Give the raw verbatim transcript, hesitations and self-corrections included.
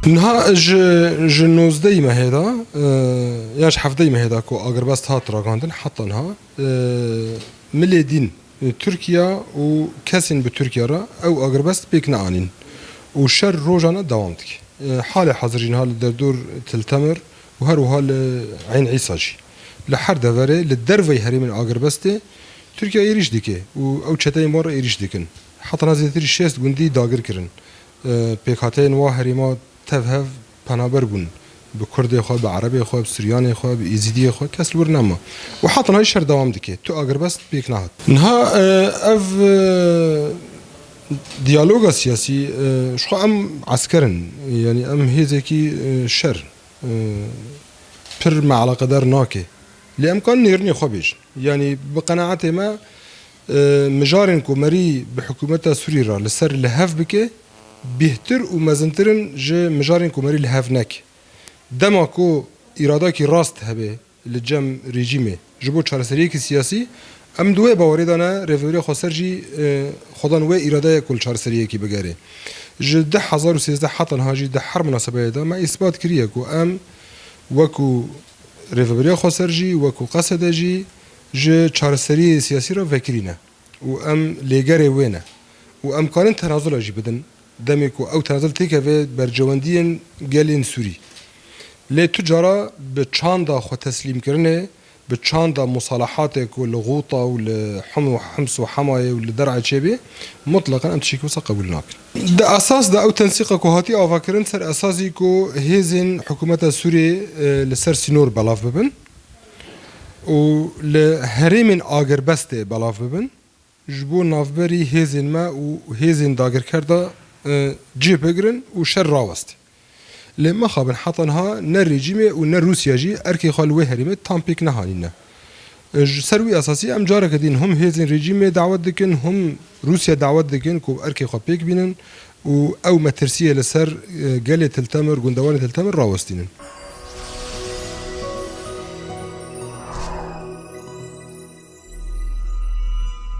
Niha ji, ji nozdehî mehê de, e, yan ji hevdehî mehê de ku agirbest hat ragandin, heta niha, e, milê dîn, e, Tirkiye û kesên bi Tirkiye re ew agirbest pêk neanîn û şer rojane dewam dike. E, halê hazir jî niha li derdor Til Temir û her wiha li Eyn Îsa jî li her deverê li derveyî herêmên agirbestê Tirkiye êrîş dike û ew çeteyên wan re êrîş dikin. Heta niha zêdetirî şêst gundî dagir kirin. E, pêkhateyên wa herêma tev hev penaber bûn. Bi Kurdê xwe, bi Erebê xwe, bi Suryanê xwe, bi Êzîdiyê xwe kes li wir nema. Û heta niha şer dewam dike. Tu agirbest pêk nehat. Niha, e, ev, e, diyaloga siyasî, e, ji xwe em esker in. Yanî em hêzekî, e, şer, e, pir me eleqedar nake. Lê em kan nêrînê xwe bêjin. Yanî bi qenaetê me, e, mijarên ku merî bi hikûmeta Sûrî re li ser li hev bike, bêhtir û mezintir in ji mijarên ku merî li hev neke. Dema ku îradakî rast hebe li cem rejîmê ji bo çareseriyekî siyasî, em di wê bawerê de ne, rêveberiya xweser jî, e, xwedan wê îradeya ku li çareseriyekî bigere. Ji du hezar û sêzdeh heta niha jî di her munasebeyê de me îsbat kiriye ku em wekû rêveberiya xweser jî, wekû Qesede jî ji çareseriyê siyasî re vekirî ne. Û em lêgerê wê ne. Û em karin tenazula jî bidin. Demê ku ew tenazul têkeve berjewendiyên gelên Sûrî. Lê tu cara bi çanda xwe teslîmkirinê, bi çanda musalahatê ku li Xûta û li Hum û Hims û Hemayê û li derê çêbê, mutleqan em tiştekî wisa qebûl nakin. Di esas de ew tensîqa ku hatî avakirin ser esasî ku hêzên hikûmeta Sûriyê, e, li ser sînor belav bibin û li herêmên agirbestê belav bibin. Ji bo navberî hêzên me û hêzên dagirker de, e, cih bigirin û şer rawest. Lê mixabin heta niha ne rejîmê û ne Rûsya jî erkê xwe li wê herêmê tam pêk nehanîne. E, ji ser wî esasî em careke din him hêzên rejîmê dawet dikin, him Rûsya dawet dikin ku erkê xwe pêk bînin û ew metirsiyê li ser, e, gelê Til Temir, gundewanê Til Temir rawestînin.